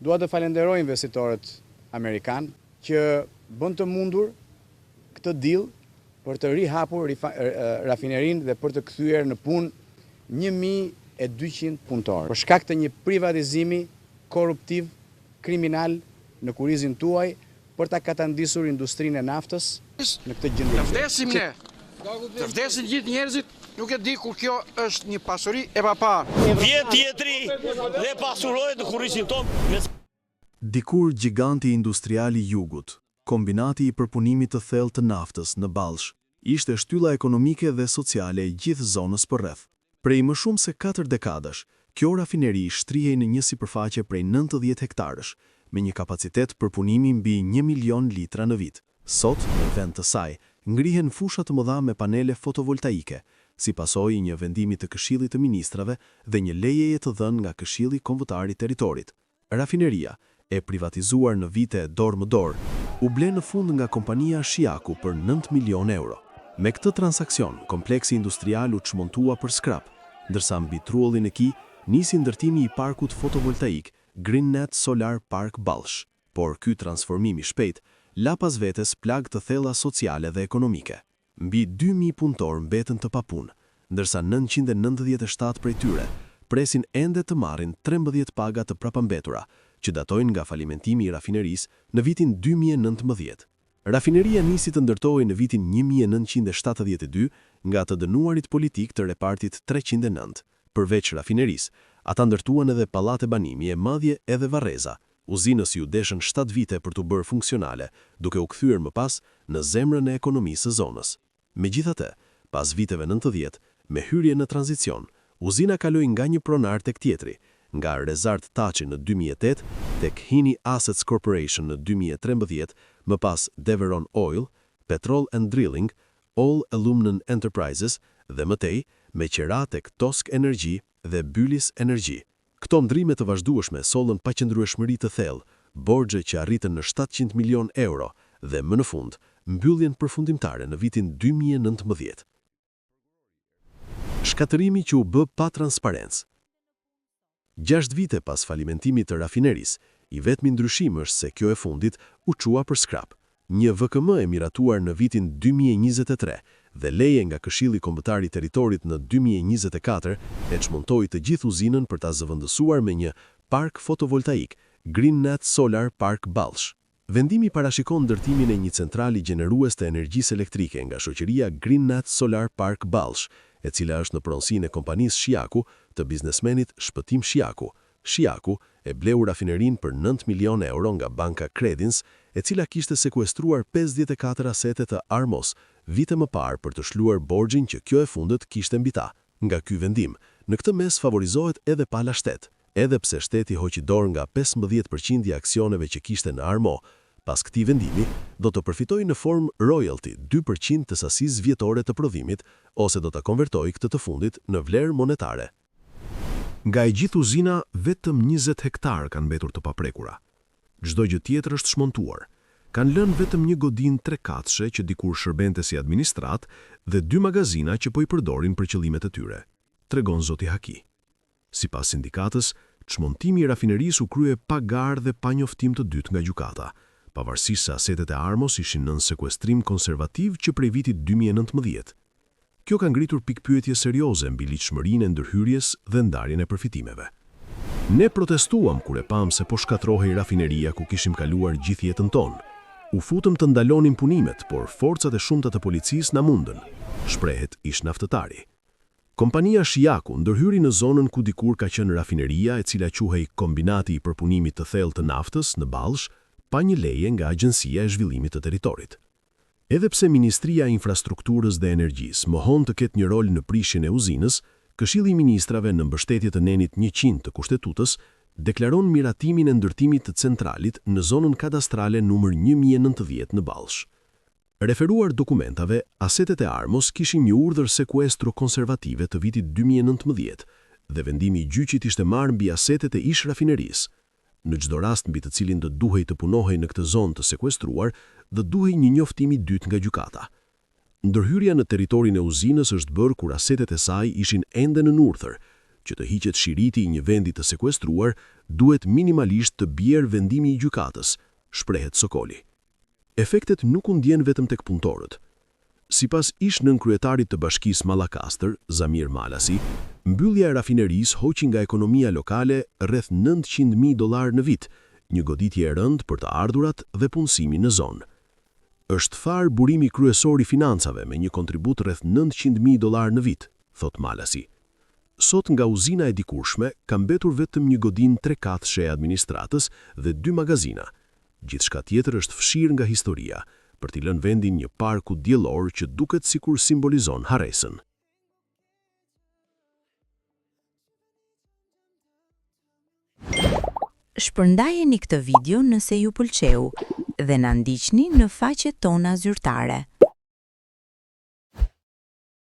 Dua të falenderoj investitorët amerikanë që bënë të mundur këtë deal për të rihapur rafinerinë dhe për të kthyer në punë 1200 punëtorë. Për shkak të një privatizimi korruptiv, kriminal në kurrizin tuaj për ta katandisur industrinë e naftës në këtë gjendje Të vdesim ne, të vdesin gjithë njerëzit, nuk e di kur kjo është një pasuri e paparë. Vjen tjetri dhe pasurohet në kurrizin tonë me Dikur gjiganti industrial i Jugut, Kombinati i Përpunimit të Thellë të Naftës në Ballsh, ishte shtylla ekonomike dhe sociale e gjithë zonës përreth. Prej më shumë se katër dekadash, kjo rafineri shtrihej në një sipërfaqe prej 90 hektarësh, me një kapacitet përpunimi mbi një milion litra në vit. Sot, në vend të saj, ngrihen fusha të mëdha me panele fotovoltaike, si pasojë i një vendimi të Këshillit të Ministrave dhe një lejeje të dhënë nga Këshilli Kombëtar i Territorit. Rafineria, e privatizuar në vite dorë më dorë, u ble në fund nga kompania Shijaku për 9 milionë euro. Me këtë transaksion, kompleksi industrial u çmontua për skrap, ndërsa mbi truallin e tij nisi ndërtimi i parkut fotovoltaik GreenNet Solar Park Ballsh. Por ky transformim i shpejtë la pas vetes plagë të thella sociale dhe ekonomike. Mbi 2000 punëtorë mbetën të papunë, ndërsa 997 prej tyre presin ende të marrin 13 paga të prapambetura, që datojnë nga falimentimi i rafinerisë në vitin 2019. Rafineria nisi të ndërtohej në vitin 1972 nga të dënuarit politikë të repartit 309. Përveç rafinerisë, ata ndërtuan edhe pallate banimi e madje edhe varreza. Uzinës iu deshën shtatë vite për t'u bërë funksionale, duke u kthyer më pas në zemrën e ekonomisë së zonës. Megjithatë, pas viteve 90, me hyrjen në tranzicion, uzina kaloi nga një pronar tek tjetri, nga Rezart Taçi në 2008, tek Hini Assets Corporation në 2013, më pas Deveron Oil, Petrol and Drilling, All Aluminum Enterprises dhe më tej me qera tek Tosk Energy dhe Bylis Energy. Këto ndërrime të vazhdueshme sollën paqëndrueshmëri të thellë, borxhe që arritën në 700 milionë euro dhe më në fund, mbylljen përfundimtare në vitin 2019. Shkatërrimi që u bë pa transparencë. Gjashtë vite pas falimentimit të rafinerisë, i vetmi ndryshim është se kjo e fundit u çua për skrap. Një VKM e miratuar në vitin 2023 dhe leje nga Këshilli Kombëtar i Territorit në 2024 e çmontoi të gjithë uzinën për ta zëvendësuar me një park fotovoltaik GreenNet Solar Park Ballsh. Vendimi parashikon ndërtimin e një centrali gjenerues të energjisë elektrike nga shoqëria GreenNet Solar Park Ballsh, e cila është në pronësinë e kompanisë Shijaku të biznesmenit Shpëtim Shijaku. Shijaku e bleu rafinerinë për 9 milionë euro nga banka Credins, e cila kishte sekuestruar 54 asete të Armos vite më parë për të shlyer borxhin që kjo e fundit kishte mbi ta. Nga ky vendim, në këtë mes favorizohet edhe pala shtet. Edhe pse shteti hoqi dorë nga 15% i aksioneve që kishte në Armo, pas këtij vendimi do të përfitojë në formë royalty 2% të sasisë vjetore të prodhimit ose do ta konvertojë këtë të fundit në vlerë monetare. Nga e gjithë uzina, vetëm 20 hektarë kanë mbetur të paprekura. Çdo gjë tjetër është çmontuar. Kanë lënë vetëm një godinë trekatëshe që dikur shërbente si administratë dhe dy magazina që po i përdorin për qëllimet e tyre, tregon zoti Haki. Sipas sindikatës, çmontimi i rafinerisë u krye pa garë dhe pa njoftim të dytë nga gjykata, pavarësisht se asetet e Armos ishin nën sekuestrim konservativ që prej vitit 2019. Kjo ka ngritur pikëpyetje serioze mbi ligjshmërinë e ndërhyrjes dhe ndarjen e përfitimeve. Ne protestuam kur e pamë se po shkatërrohej rafineria ku kishim kaluar gjithë jetën tonë. U futëm të ndalonim punimet, por forcat e shumta të policisë na mundën, shprehet ish-naftëtari. Kompania Shijaku ndërhyri në zonën ku dikur ka qenë rafineria e cila quhej Kombinati i Përpunimit të Thellë të Naftës në Ballsh, pa një leje nga Agjencia e Zhvillimit të Territorit. Edhe pse Ministria e Infrastrukturës dhe Energjisë mohon të ketë një rol në prishjen e uzinës, Këshilli i Ministrave në mbështetje të nenit 100 të Kushtetutës, deklaron miratimin e ndërtimit të centralit në zonën kadastrale numër 1090 në Ballsh. Referuar dokumentave, asetet e Armos kishin një urdhër sekuestro konservative të vitit 2019 dhe vendimi i gjyqit ishte marrë mbi asetet e ish-rafinerisë. Në çdo rast mbi të cilin do duhej të punohej në këtë zonë të sekuestruar, do duhej një njoftim i dytë nga gjykata. Ndërhyrja në territorin e uzinës është bërë kur asetet e saj ishin ende nën urdhër. Që të hiqet shiriti i një vendi të sekuestruar, duhet minimalisht të bjerë vendimi i gjykatës, shprehet Sokoli. Efektet nuk u ndjenë vetëm tek punëtorët. Sipas ish-nënkryetarit të Bashkisë Mallakastër, Zamir Malasi, mbyllja e rafinerisë hoqi nga ekonomia lokale rreth 900.000 dollarë në vit, një goditje e rëndë për të ardhurat dhe punësimin në zonë. Është tharë burimi kryesor i financave me një kontribut rreth 900.000 dollarë në vit, thotë Malasi. Sot nga uzina e dikurshme ka mbetur vetëm një godinë trekatëshe e administratës dhe dy magazina. Gjithçka tjetër është fshirë nga historia, për t'i lënë vendin një parku diellor që duket sikur simbolizon harresën. Shpërndajeni këtë video nëse ju pëlqeu dhe na ndiqni në faqet tona zyrtare.